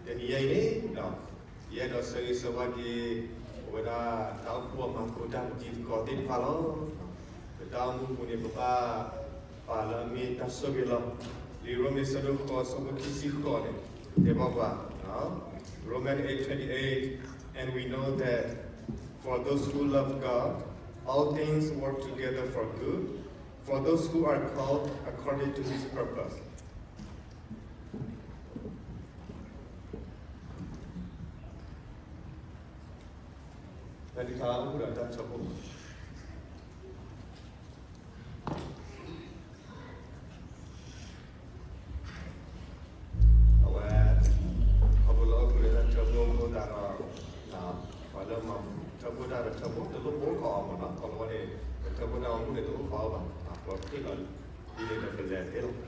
တနံၤအံၤန့ၣ် ယအဲၣ်ဒိးဆၢဂ့ၤဆၢဝါက့ၤ ပဝဲဒၣ်တၢ်အိၣ်ဖှိၣ်အမၤကိတၢ်ပတံၤသကိးသ့ၣ်တဖၣ်လီၤ. ပတၢ်အိၣ်မူပူၤန့ၣ် ပဘၣ်ပာ်လၢအမ့ၢ်တၢ်ဆိၣ်ဂ့ၤလီၤ. လံာ်ရိမ့ၤဆၢဒိၣ်ဃိး ဆၢဖိခံဆံဃိးန့ၣ် တဲဘၣ်ပှၤ Romans eight twenty-eight, and we know that for those who love God, all things work together for good, for those who are called according to his purpose. တၢ်တခါအိၣ်ဒီးတၢ်ထၢဖှိၣ် အဝဲ ခီဖျိလၢအိၣ်ဃုာ်ဒီးတၢ်ထၢဖှိၣ်အဃိသတးဒီး ပှၤလၢမၤထၢဖှိၣ်တၢ်ဒီး ထၢဖှိၣ်တလိၣ်ပိၢ်ဃီအီၤမ့ၢ်နီၤ, ခီဖျိန့ၣ် ပထၢဖှိၣ်တၢ်အိၣ်မူန့ၣ်တအိၣ်ဃီအီၤဘၣ်, ပှၤဖ့ၣ်လီၤဒ်န့ၣ်ဒီးပလဲၤသ့လီၤ.